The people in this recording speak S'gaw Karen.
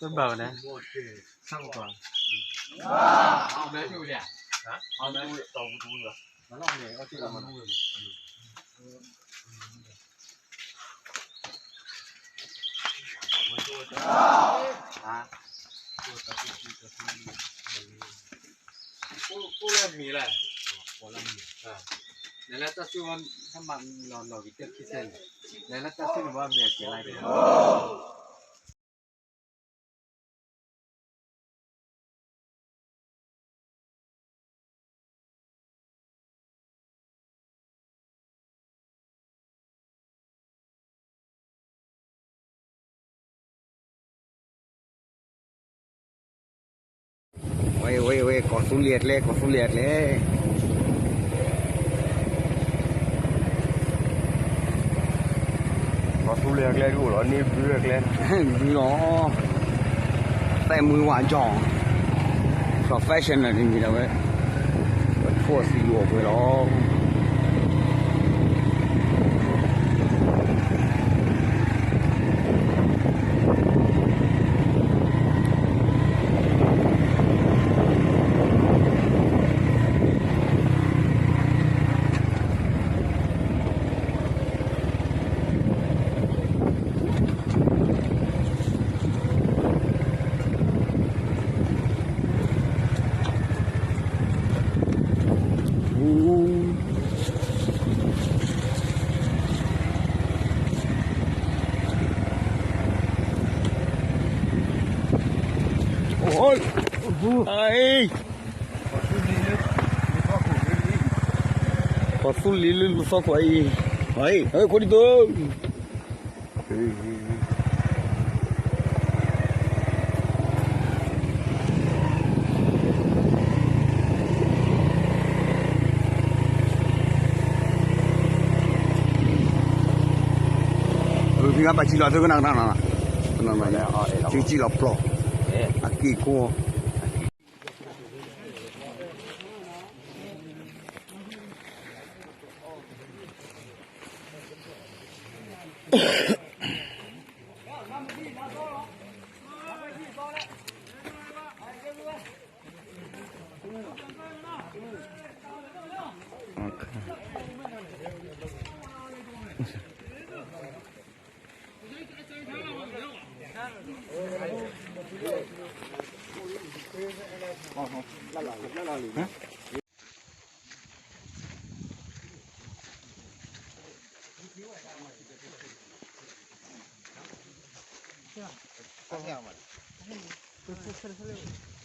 တဘၣ်ဝဲန့ၣ် ကိၣ်လၢမံၤလဲၣ်, နလၢတၢ်စုၣ်ဝဲ ဟဲမၤနီၢ်နီၢ်က့ၤတၢ်ခံဆဲန့ၣ်, နလၢတၢ်စုၣ်န့ၣ်ဘၣ်မ့ၢ်အက့ၤလၢက့ၤ ဝဲ ဝဲ ဝဲ ကီၢ်သူလ့ၤအကျဲ ကီၢ်သူလ့ၤအကျဲ ကီၢ်သူလ့ၤအကျဲဒ်အိၣ်လီၤ န့ၢ်ဘုအကျဲ ဘုလီၤ သဲမုၢ်ဝါကၠီၣ် professional န့ၣ်မံၤဒၣ်ဝဲ ပထိၣ်စံယိၤအပှဲၤလီၤ ကီၢ်သူလ့ၤလၢလူၤသီခိၣ်အံၤ ဟဲ ဟဲ ခိၣ်ဒံသိ ဖံဂၤပာ်စံလီၤသုကနၣ်ကနၣ်နီၤ သုစံလီၤပျီ အက့ၢ်ခိၣ် ဆဲးဆဲးဆဲးဆဲး